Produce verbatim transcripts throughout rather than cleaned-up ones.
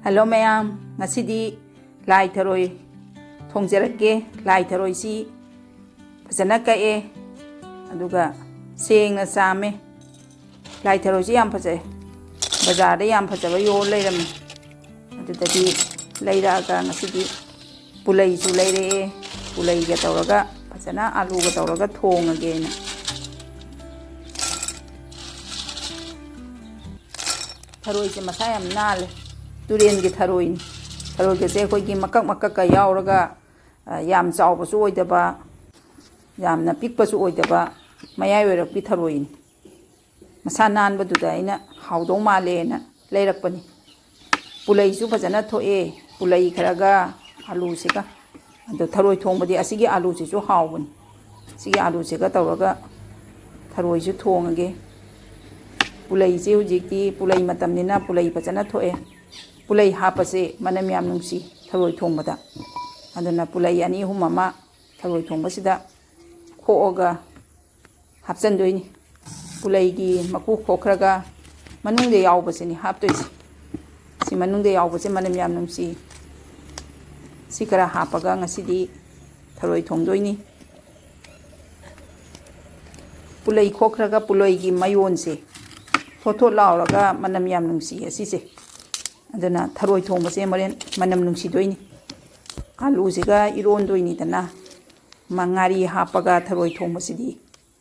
Hello ꯃꯌꯥꯝ, ꯉꯁꯤꯗꯤ ꯂꯥꯏ ꯊꯔꯣꯏ ꯊꯣꯡꯖꯔꯛꯀꯦ꯫ ꯂꯥꯏ ꯊꯔꯣꯏꯁꯤ ꯐꯖꯅ ꯀꯛꯑꯦ, ꯑꯗꯨꯒ ꯁꯦꯡꯅ ꯆꯥꯝꯃꯦ꯫ ꯂꯥꯏ ꯊꯔꯣꯏꯁꯤ ꯌꯥꯝ ꯐꯖꯩ, ꯕꯖꯥꯔꯗ ꯌꯥꯝ ꯐꯖꯕ ꯌꯣꯜ ꯂꯩꯔꯝꯃꯤ꯫ ꯑꯗꯨꯗꯒꯤ ꯂꯩꯔꯛꯑꯒ ꯉꯁꯤꯗꯤ ꯄꯨꯂꯩꯁꯨ ꯂꯩꯔꯛꯑꯦ꯫ ꯄꯨꯂꯩꯒ ꯇꯧꯔꯒ ꯐꯖꯅ ꯑꯥꯂꯨꯒ ꯇꯧꯔꯒ ꯊꯣꯡꯉꯒꯦꯅ꯫ ꯊꯔꯣꯏꯁꯦ ꯃꯁꯥ ꯌꯥꯝ ꯅꯥꯜꯂꯦ, ꯇꯨꯔꯦꯟꯒꯤ ꯊꯔꯣꯏꯅꯤ꯫ ꯊꯔꯣꯏꯒꯁꯦ ꯑꯩꯈꯣꯏꯒꯤ ꯃꯀꯛ ꯃꯀꯛꯀ ꯌꯥꯎꯔꯒ, ꯑ, ꯌꯥꯝ ꯆꯥꯎꯕꯁꯨ ꯑꯣꯏꯗꯕ, ꯌꯥꯝꯅ ꯄꯤꯛꯄꯁꯨ ꯑꯣꯏꯗꯕ, ꯃꯌꯥꯏ ꯑꯣꯏꯔꯞꯀꯤ ꯊꯔꯣꯏꯅꯤ꯫ ꯃꯁꯥ ꯅꯥꯟꯕꯗꯨꯗ ꯑꯩꯅ ꯍꯥꯎꯗꯧ ꯃꯥꯜꯂꯦꯅ ꯂꯩꯔꯛꯄꯅꯤ꯫ ꯄꯨꯂꯩꯁꯨ ꯐꯖꯅ ꯊꯣꯛꯑꯦ, ꯄꯨꯂꯩ ꯈꯔꯒ ꯑꯂꯨꯁꯤꯒ꯫ ꯑꯗꯣ ꯊꯔꯣꯏ ꯊꯣꯡꯕꯗꯤ ꯑꯁꯤꯒꯤ ꯑꯂꯨꯁꯤꯁꯨ ꯍꯥꯎꯕꯅꯤ꯫ ꯁꯤꯒꯤ ꯑꯂꯨꯁꯤꯒ ꯇꯧꯔꯒ ꯊꯔꯣꯏꯁꯨ ꯊꯣꯡꯉꯒꯦ꯫ ꯄꯨꯂꯩꯁꯤ ꯍꯧꯖꯤꯛꯇꯤ ꯄꯨꯂꯩ ꯃꯇꯝꯅꯤꯅ ꯄꯨꯂꯩ ꯐꯖꯅ ꯊꯣꯛꯑꯦ꯫ ꯄꯨꯂꯩ ꯍꯥꯞꯄꯁꯦ ꯃꯅꯝ ꯌꯥꯝ ꯅꯨꯡꯁꯤ ꯊꯔꯣꯏ ꯊꯣꯡꯕꯗ꯫ ꯑꯗꯨꯅ ꯄꯨꯂꯩ ꯑꯅꯤ ꯑꯍꯨꯝ ꯑꯃ ꯊꯔꯣꯏ ꯊꯣꯡꯕꯁꯤꯗ ꯈꯣꯛꯑꯒ ꯍꯥꯞꯆꯤꯟꯗꯣꯏꯅꯤ꯫ ꯄꯨꯂꯩꯒꯤ ꯃꯀꯨ ꯈꯣꯛꯈ꯭ꯔꯒ ꯃꯅꯨꯡꯗ ꯌꯥꯎꯕꯁꯤꯅꯤ ꯍꯥꯞꯇꯣꯏꯁꯦ꯫ ꯁꯤ ꯃꯅꯨꯡꯗ ꯌꯥꯎꯕꯁꯦ ꯃꯅꯝ ꯌꯥꯝ ꯅꯨꯡꯁꯤ꯫ ꯁꯤ ꯈꯔ ꯍꯥꯞꯄꯒ ꯉꯁꯤꯗꯤ ꯊꯔꯣꯏ ꯊꯣꯡꯗꯣꯏꯅꯤ꯫ ꯄꯨꯂꯩ ꯈꯣꯛꯈ꯭ꯔꯒ ꯄꯨꯂꯩꯒꯤ ꯃꯌꯣꯟꯁꯦ ꯊꯣꯠ ꯊꯣꯠ ꯂꯥꯎꯔꯒ ꯃꯅꯝ ꯌꯥꯝ ꯅꯨꯡꯁꯤ ꯑꯁꯤꯁꯦ꯫ ꯑꯗꯨꯅ ꯊꯔꯣꯏ ꯊꯣꯡꯕꯁꯦ ꯃꯣꯔꯦꯟ ꯃꯅꯝ ꯅꯨꯡꯁꯤꯗꯣꯏꯅꯤ꯫ ꯑꯥꯂꯨꯁꯤꯒ ꯏꯔꯣꯟꯗꯣꯏꯅꯤꯗꯅ, ꯃ-, ꯉꯥꯔꯤ ꯍꯥꯞꯄꯒ ꯊꯔꯣꯏ ꯊꯣꯡꯕꯁꯤꯗꯤ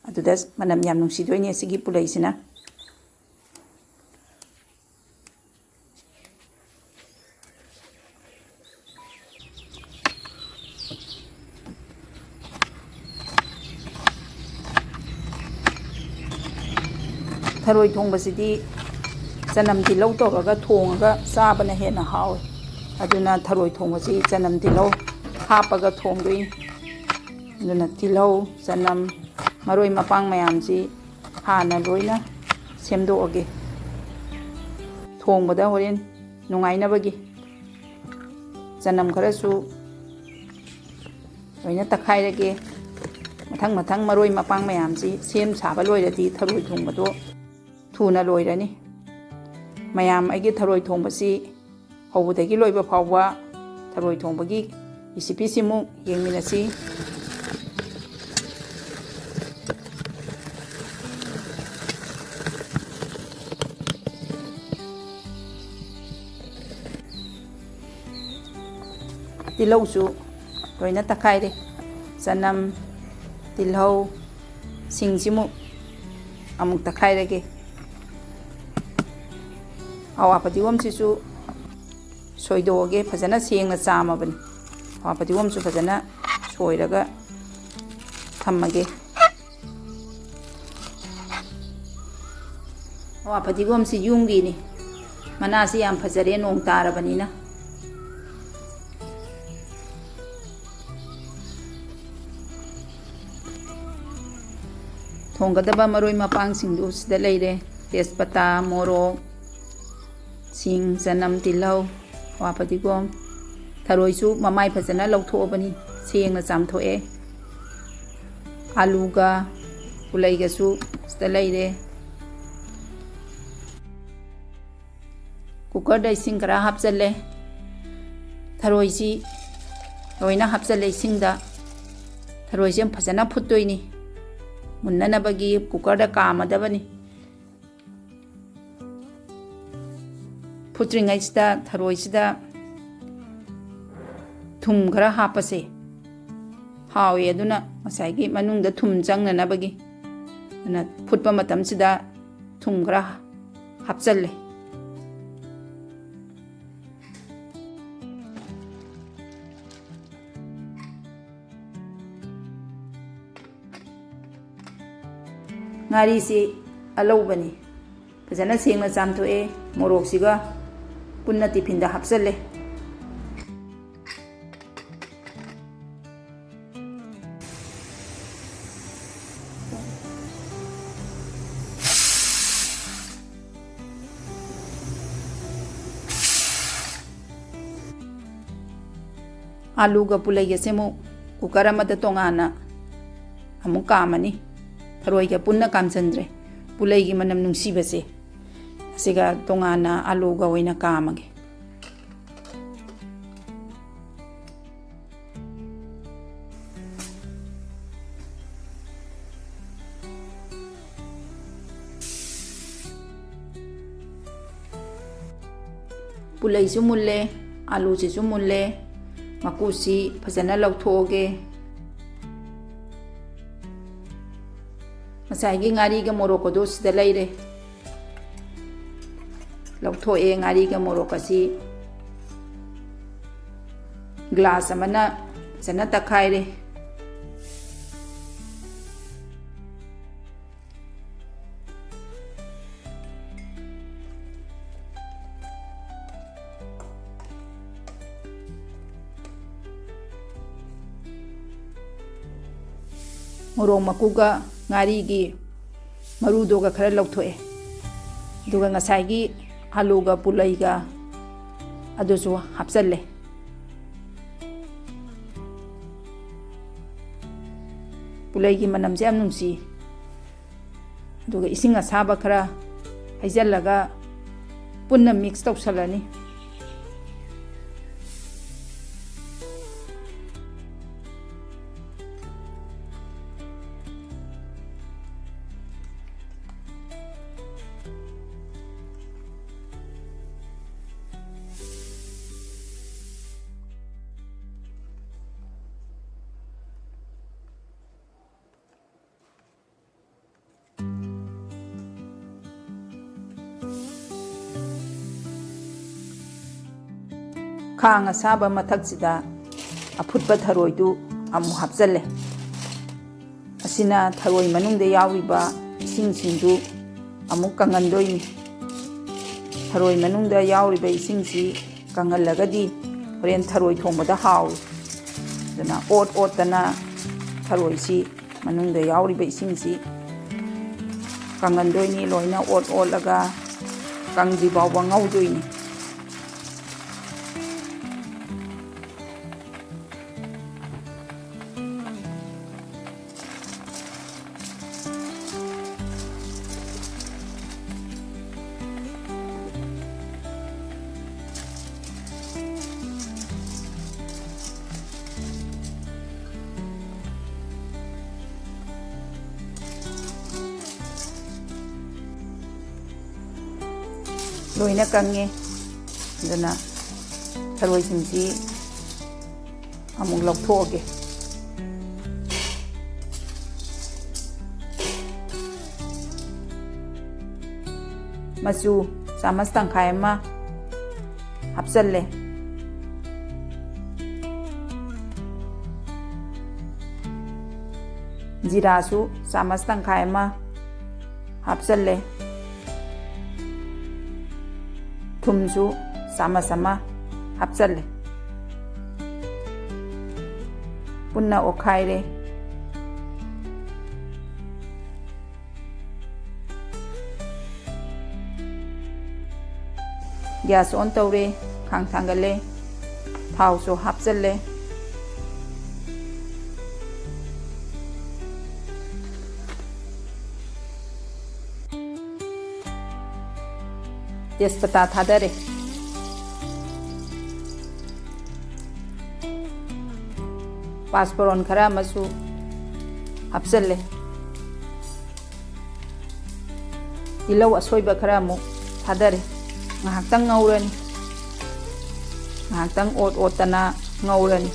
ꯑꯗꯨꯗ ꯃꯅꯝ ꯌꯥꯝ ꯅꯨꯡꯁꯤꯗꯣꯏꯅꯤ ꯑꯁꯤꯒꯤ ꯄꯨꯂꯩꯁꯤꯅ꯫ ꯊꯔꯣꯏ ꯊꯣꯡꯕꯁꯤꯗꯤ ꯆꯅꯝ ꯇꯤꯜꯍꯧ ꯇꯧꯔꯒ ꯊꯣꯡꯉꯒ ꯆꯥꯕꯅ ꯍꯦꯟꯅ ꯍꯥꯎꯏ꯫ ꯑꯗꯨꯅ ꯊꯔꯣꯏ ꯊꯣꯡꯕꯁꯤ ꯆꯅꯝ ꯇꯤꯜꯍꯧ ꯍꯥꯞꯄꯒ ꯊꯣꯡꯗꯣꯏꯅꯤ꯫ ꯑꯗꯨꯅ ꯇꯤꯜꯍꯧ, ꯆꯅꯝ, ꯃꯔꯣꯏ ꯃꯄꯥꯡ ꯃꯌꯥꯝꯁꯤ ꯍꯥꯟꯅ ꯂꯣꯏꯅ ꯁꯦꯝꯗꯣꯛꯑꯒꯦ꯫ ꯊꯣꯡꯕꯗ ꯍꯣꯔꯦꯟ ꯅꯨꯡꯉꯥꯏꯅꯕꯒꯤ ꯆꯅꯝ ꯈꯔꯁꯨ ꯂꯣꯏꯅ ꯇꯛꯈꯥꯏꯔꯒꯦ꯫ ꯃꯊꯪ ꯃꯊꯪ ꯃꯔꯣꯏ ꯃꯄꯥꯡ ꯃꯌꯥꯝꯁꯤ ꯁꯦꯝ ꯁꯥꯕ ꯂꯣꯏꯔꯗꯤ ꯊꯔꯣꯏ ꯊꯣꯡꯕꯗꯣ ꯊꯨꯅ ꯂꯣꯏꯔꯅꯤ꯫ ꯃꯌꯥꯝ ꯑꯩꯒꯤ ꯊꯔꯣꯏ ꯊꯣꯡꯕꯁꯤ ꯍꯧꯕꯗꯒꯤ ꯂꯣꯏꯕ ꯐꯥꯎꯕ ꯊꯔꯣꯏ ꯊꯣꯡꯕꯒꯤ ꯔꯤꯁꯤꯄꯤꯁꯤꯃꯨꯛ ꯌꯦꯡꯃꯤꯟꯅꯁꯤ꯫ ꯇꯤꯜꯍꯧꯁꯨ ꯂꯣꯏꯅ ꯇꯛꯈꯥꯏꯔꯦ꯫ ꯆꯅꯝ, ꯇꯤꯜꯍꯧ, ꯁꯤꯡꯁꯤꯃꯨꯛ ꯑꯃꯨꯛ ꯇꯛꯈꯥꯏꯔꯒꯦ꯫ ꯑꯋꯥ ꯐꯗꯤꯒꯣꯝꯁꯤꯁꯨ ꯁꯣꯏꯗꯣꯛꯑꯒꯦ, ꯐꯖꯅ ꯁꯦꯡꯅ ꯆꯥꯝꯃꯕꯅꯤ꯫ ꯑꯋꯥ ꯐꯗꯤꯒꯣꯝꯁꯨ ꯐꯖꯅ ꯁꯣꯏꯔꯒ ꯊꯝꯃꯒꯦ꯫ ꯑꯋꯥ ꯐꯗꯤꯒꯣꯝꯁꯤ ꯌꯨꯝꯒꯤꯅꯤ꯫ ꯃꯅꯥꯁꯤ ꯌꯥꯝ ꯐꯖꯔꯦ, ꯅꯣꯡ ꯇꯥꯔꯕꯅꯤꯅ꯫ ꯊꯣꯡꯒꯗꯕ ꯃꯔꯣꯏ ꯃꯄꯥꯡꯁꯤꯡꯗꯨ ꯁꯤꯗ ꯂꯩꯔꯦ: ꯇꯦꯖꯄꯇꯥ, ꯃꯣꯔꯣꯛ, ꯁꯤꯡ, ꯆꯅꯝ, ꯇꯤꯜꯍꯧ, ꯍꯋꯥ ꯐꯗꯤꯒꯣꯝ꯫ ꯊꯔꯣꯏꯁꯨ ꯃꯃꯥꯏ ꯐꯖꯅ ꯂꯧꯊꯣꯛꯑꯕꯅꯤ, ꯁꯦꯡꯅ ꯆꯥꯝꯊꯣꯛꯑꯦ꯫ ꯑꯥꯂꯨꯒ ꯄꯨꯂꯩꯒꯁꯨ ꯁꯤꯗ ꯂꯩꯔꯦ꯫ ꯀꯨꯀꯔꯗ ꯏꯁꯤꯡ ꯈꯔ ꯍꯥꯞꯆꯜꯂꯦ꯫ ꯊꯔꯣꯏꯁꯤ ꯂꯣꯏꯅ ꯍꯥꯞꯆꯜꯂꯦ ꯏꯁꯤꯡꯗ꯫ ꯊꯔꯣꯏꯁꯦ ꯐꯖꯅ ꯐꯨꯠꯇꯣꯏꯅꯤ꯫ ꯃꯨꯟꯅꯅꯕꯒꯤ ꯀꯨꯀꯔꯗ ꯀꯥꯝꯃꯗꯕꯅꯤ꯫ ꯐꯨꯠꯇ꯭ꯔꯤꯉꯩꯁꯤꯗ ꯊꯔꯣꯏꯁꯤꯗ ꯊꯨꯝ ꯈꯔ ꯍꯥꯞꯄꯁꯦ꯫ ꯍꯥꯎꯋꯦ, ꯑꯗꯨꯅ ꯉꯁꯥꯏꯒꯤ ꯃꯅꯨꯡꯗ ꯊꯨꯝ ꯆꯪꯅꯅꯕꯒꯤ꯫ ꯑꯗꯨꯅ ꯐꯨꯠꯄ ꯃꯇꯝꯁꯤꯗ ꯊꯨꯝ ꯈꯔ ꯍꯥꯞꯆꯜꯂꯦ꯫ ꯉꯥꯔꯤꯁꯤ ꯑꯂꯧꯕꯅꯤ꯫ ꯐꯖꯅ ꯁꯦꯡꯅ ꯆꯥꯝꯊꯣꯛꯑꯦ꯫ ꯃꯣꯔꯣꯛꯁꯤꯒ ꯄꯨꯟꯅ ꯇꯤꯐꯤꯟꯗ ꯍꯥꯞꯆꯜꯂꯦ꯫ ꯑꯥꯂꯨꯒ ꯄꯨꯂꯩꯒꯁꯦ ꯑꯃꯨꯛ ꯀꯨꯀꯔ ꯑꯃꯗ ꯇꯣꯉꯥꯟꯅ ꯑꯃꯨꯛ ꯀꯥꯝꯃꯅꯤ꯫ ꯊꯔꯣꯏꯒ ꯄꯨꯟꯅ ꯀꯥꯝꯖꯟꯗ꯭ꯔꯦ꯫ ꯄꯨꯂꯩꯒꯤ ꯃꯅꯝ ꯅꯨꯡꯁꯤꯕꯁꯦ ꯑꯁꯤꯒ ꯇꯣꯉꯥꯟꯅ ꯑꯥꯂꯨꯒ ꯑꯣꯏꯅ ꯀꯥꯝꯃꯒꯦ꯫ ꯄꯨꯂꯩꯁꯨ ꯃꯨꯜꯂꯦ, ꯑꯥꯂꯨꯁꯤꯁꯨ ꯃꯨꯜꯂꯦ꯫ ꯃꯀꯨꯁꯤ ꯐꯖꯅ ꯂꯧꯊꯣꯛꯑꯒꯦ꯫ ꯉꯁꯥꯏꯒꯤ ꯉꯥꯔꯤꯒ ꯃꯣꯔꯣꯛꯀꯗꯣ ꯁꯤꯗ ꯂꯩꯔꯦ꯫ ꯂꯧꯊꯣꯛꯑꯦ꯫ ꯉꯥꯔꯤꯒ ꯃꯣꯔꯣꯛꯀꯁꯤ ꯒ꯭ꯂꯥꯁ ꯑꯃꯅ ꯐꯖꯅ ꯇꯛꯈꯥꯏꯔꯦ꯫ ꯃꯣꯔꯣꯛ ꯃꯀꯨꯒ ꯉꯥꯔꯤꯒꯤ ꯃꯔꯨꯗꯨꯒ ꯈꯔ ꯂꯧꯊꯣꯛꯑꯦ꯫ ꯑꯗꯨꯒ ꯉꯁꯥꯏꯒꯤ ꯑꯂꯨꯒ ꯄꯨꯂꯩꯒ ꯑꯗꯨꯁꯨ ꯍꯥꯞꯆꯜꯂꯦ꯫ ꯄꯨꯂꯩꯒꯤ ꯃꯅꯝꯁꯦ ꯌꯥꯝ ꯅꯨꯡꯁꯤ꯫ ꯑꯗꯨꯒ ꯏꯁꯤꯡ ꯑꯁꯥꯕ ꯈꯔ ꯍꯩꯖꯤꯜꯂꯒ ꯄꯨꯟꯅ ꯃꯤꯛꯁ ꯇꯧꯁꯜꯂꯅꯤ꯫ ꯈꯥꯡ ꯑꯁꯥꯕ ꯃꯊꯛꯁꯤꯗ ꯑꯐꯨꯠꯄ ꯊꯔꯣꯏꯗꯨ ꯑꯃꯨꯛ ꯍꯥꯞꯆꯜꯂꯦ꯫ ꯑꯁꯤꯅ ꯊꯔꯣꯏ ꯃꯅꯨꯡꯗ ꯌꯥꯎꯔꯤꯕ ꯏꯁꯤꯡꯁꯤꯡꯗꯨ ꯑꯃꯨꯛ ꯀꯪꯍꯟꯗꯣꯏꯅꯤ꯫ ꯊꯔꯣꯏ ꯃꯅꯨꯡꯗ ꯌꯥꯎꯔꯤꯕ ꯏꯁꯤꯡꯁꯤ ꯀꯪꯍꯜꯂꯒꯗꯤ ꯍꯣꯔꯦꯟ ꯊꯔꯣꯏ ꯊꯣꯡꯕꯗ ꯍꯥꯎꯏ꯫ ꯑꯗꯨꯅ ꯑꯣꯠ ꯑꯣꯠꯇꯅ ꯊꯔꯣꯏꯁꯤ ꯃꯅꯨꯡꯗ ꯌꯥꯎꯔꯤꯕ ꯏꯁꯤꯡꯁꯤ ꯀꯪꯍꯟꯗꯣꯏꯅꯤ꯫ ꯂꯣꯏꯅ ꯑꯣꯠ ꯑꯣꯠꯂꯒ ꯀꯪꯗ꯭ꯔꯤ ꯐꯥꯎꯕ ꯉꯧꯗꯣꯏꯅꯤ꯫ ꯂꯣꯏꯅ ꯀꯪꯉꯦ꯫ ꯑꯗꯨꯅ ꯊꯔꯣꯏꯁꯤꯡꯁꯤ ꯑꯃꯨꯛ ꯂꯧꯊꯣꯛꯑꯒꯦ꯫ ꯃꯆꯨ ꯆꯥꯃꯁ ꯇꯪꯈꯥꯏ ꯑꯃ ꯍꯥꯞꯆꯜꯂꯦ꯫ ꯖꯤꯔꯥꯁꯨ ꯆꯥꯃꯁ ꯇꯪꯈꯥꯏ ꯑꯃ ꯍꯥꯞꯆꯜꯂꯦ꯫ ꯊꯨꯝꯁꯨ ꯆꯥꯃꯁ ꯑꯃ ꯍꯥꯞꯆꯜꯂꯦ꯫ ꯄꯨꯟꯅ ꯑꯣꯠꯈꯥꯏꯔꯦ꯫ Gas on ꯇꯧꯔꯦ, ꯈꯥꯡ ꯊꯥꯡꯒꯠꯂꯦ, ꯊꯥꯎꯁꯨ ꯍꯥꯞꯆꯜꯂꯦ꯫ ꯇꯦꯖꯄꯇꯥ ꯊꯥꯗꯔꯦ꯫ ꯄꯥꯁꯄꯣꯔꯣꯟ ꯈꯔ ꯑꯃꯁꯨ ꯍꯥꯞꯆꯜꯂꯦ꯫ ꯇꯤꯜꯍꯧ ꯑꯁꯣꯏꯕ ꯈꯔ ꯑꯃꯨꯛ ꯊꯥꯗꯔꯦ꯫ ꯉꯥꯏꯍꯥꯛꯇꯪ ꯉꯧꯔꯅꯤ꯫ ꯉꯥꯏꯍꯥꯛꯇꯪ ꯑꯣꯠ ꯑꯣꯠꯇꯅ ꯉꯧꯔꯅꯤ꯫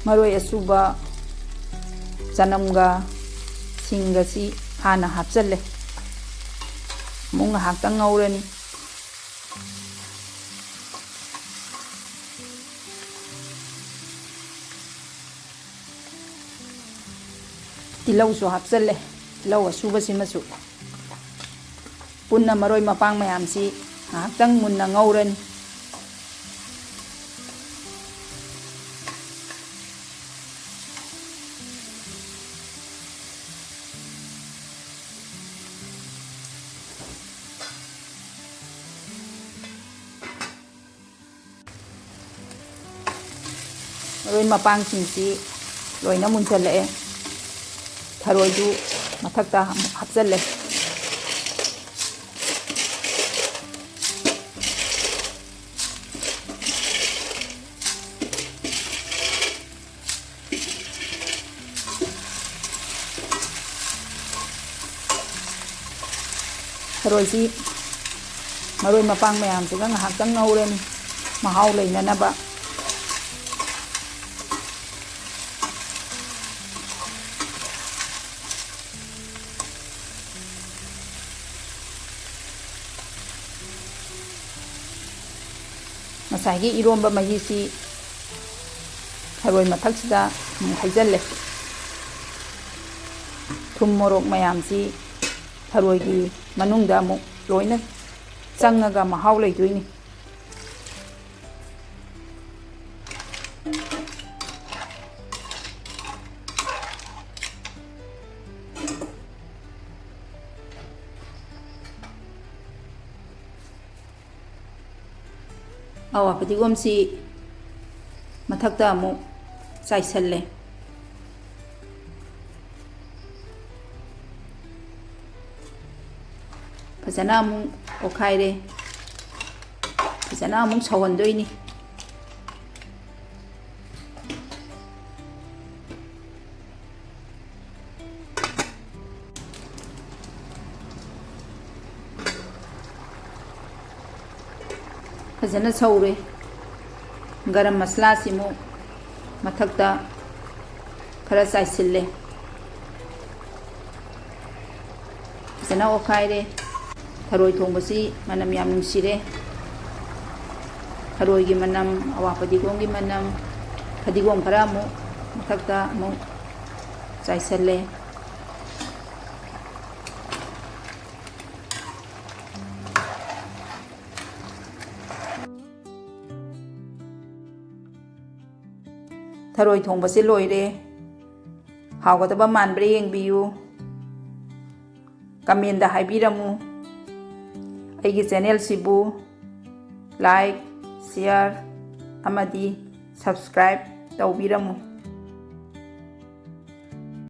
ꯃꯔꯣꯏ ꯑꯁꯨꯕ, ꯆꯅꯝꯒ ꯁꯤꯡꯒꯁꯤ ꯍꯥꯟꯅ ꯍꯥꯞꯆꯜꯂꯦ꯫ ꯑꯃꯨꯛ ꯉꯥꯏꯍꯥꯛꯇꯪ ꯉꯧꯔꯅꯤ꯫ ꯇꯤꯜꯍꯧꯁꯨ ꯍꯥꯞꯆꯜꯂꯦ, ꯇꯤꯜꯍꯧ ꯑꯁꯨꯕꯁꯤꯃꯁꯨ꯫ ꯄꯨꯟꯅ ꯃꯔꯣꯏ ꯃꯄꯥꯡ ꯃꯌꯥꯝꯁꯤ ꯉꯥꯏꯍꯥꯛꯇꯪ ꯃꯨꯟꯅ ꯉꯧꯔꯅꯤ꯫ ꯃꯔꯣꯏ ꯃꯄꯥꯡꯁꯤꯡꯁꯤ ꯂꯣꯏꯅ ꯃꯨꯟꯁꯤꯜꯂꯛꯑꯦ꯫ ꯊꯔꯣꯏꯗꯨ ꯃꯊꯛꯇ ꯑꯃꯨꯛ ꯍꯥꯞꯆꯜꯂꯦ꯫ ꯊꯔꯣꯏꯁꯤ ꯃꯔꯣꯏ ꯃꯄꯥꯡ ꯃꯌꯥꯝꯁꯤꯒ ꯉꯥꯏꯍꯥꯛꯇꯪ ꯉꯧꯔꯅꯤ, ꯃꯍꯥꯎ ꯂꯩꯅꯅꯕ꯫ ꯉꯁꯥꯏꯒꯤ ꯏꯔꯣꯝꯕ ꯃꯍꯤꯁꯤ ꯊꯔꯣꯏ ꯃꯊꯛꯁꯤꯗ ꯑꯃꯨꯛ ꯍꯩꯖꯤꯜꯂꯦ꯫ ꯊꯨꯝ ꯃꯣꯔꯣꯛ ꯃꯌꯥꯝꯁꯤ ꯊꯔꯣꯏꯒꯤ ꯃꯅꯨꯡꯗ ꯑꯃꯨꯛ ꯂꯣꯏꯅ ꯆꯪꯉꯒ ꯃꯍꯥꯎ ꯂꯩꯗꯣꯏꯅꯤ꯫ ꯑꯋꯥ ꯐꯗꯤꯒꯣꯝꯁꯤ ꯃꯊꯛꯇ ꯑꯃꯨꯛ ꯆꯥꯏꯁꯜꯂꯦ꯫ ꯐꯖꯅ ꯑꯃꯨꯛ ꯑꯣꯠꯈꯥꯏꯔꯦ꯫ ꯐꯖꯅ ꯑꯃꯨꯛ ꯁꯧꯍꯟꯗꯣꯏꯅꯤ꯫ ꯐꯖꯅ ꯁꯧꯔꯦ꯫ ꯒꯔꯝ ꯃꯁꯂꯥꯁꯤꯃꯨꯛ ꯃꯊꯛꯇ ꯈꯔ ꯆꯥꯏꯁꯤꯜꯂꯦ꯫ ꯐꯖꯅ ꯑꯣꯠꯈꯥꯏꯔꯦ꯫ ꯊꯔꯣꯏ ꯊꯣꯡꯕꯁꯤ ꯃꯅꯝ ꯌꯥꯝ ꯅꯨꯡꯁꯤꯔꯦ꯫ ꯊꯔꯣꯏꯒꯤ ꯃꯅꯝ, ꯑꯋꯥ ꯐꯗꯤꯒꯣꯝꯒꯤ ꯃꯅꯝ, ꯐꯗꯤꯒꯣꯝ ꯈꯔ ꯑꯃꯨꯛ ꯃꯊꯛꯇ ꯑꯃꯨꯛ ꯆꯥꯏꯁꯜꯂꯦ꯫ ꯊꯔꯣꯏ ꯊꯣꯡꯕꯁꯦ ꯂꯣꯏꯔꯦ꯫ ꯍꯥꯎꯒꯗꯕ ꯃꯥꯟꯕ꯭ꯔꯥ ꯌꯦꯡꯕꯤꯌꯨ꯫ ꯀꯃꯦꯟꯗ ꯍꯥꯏꯕꯤꯔꯝꯃꯨ꯫ ꯑꯩꯒꯤ ꯆꯦꯅꯦꯜꯁꯤꯕꯨ like, share ꯑꯃꯗꯤ subscribe ꯇꯧꯕꯤꯔꯝꯃꯨ꯫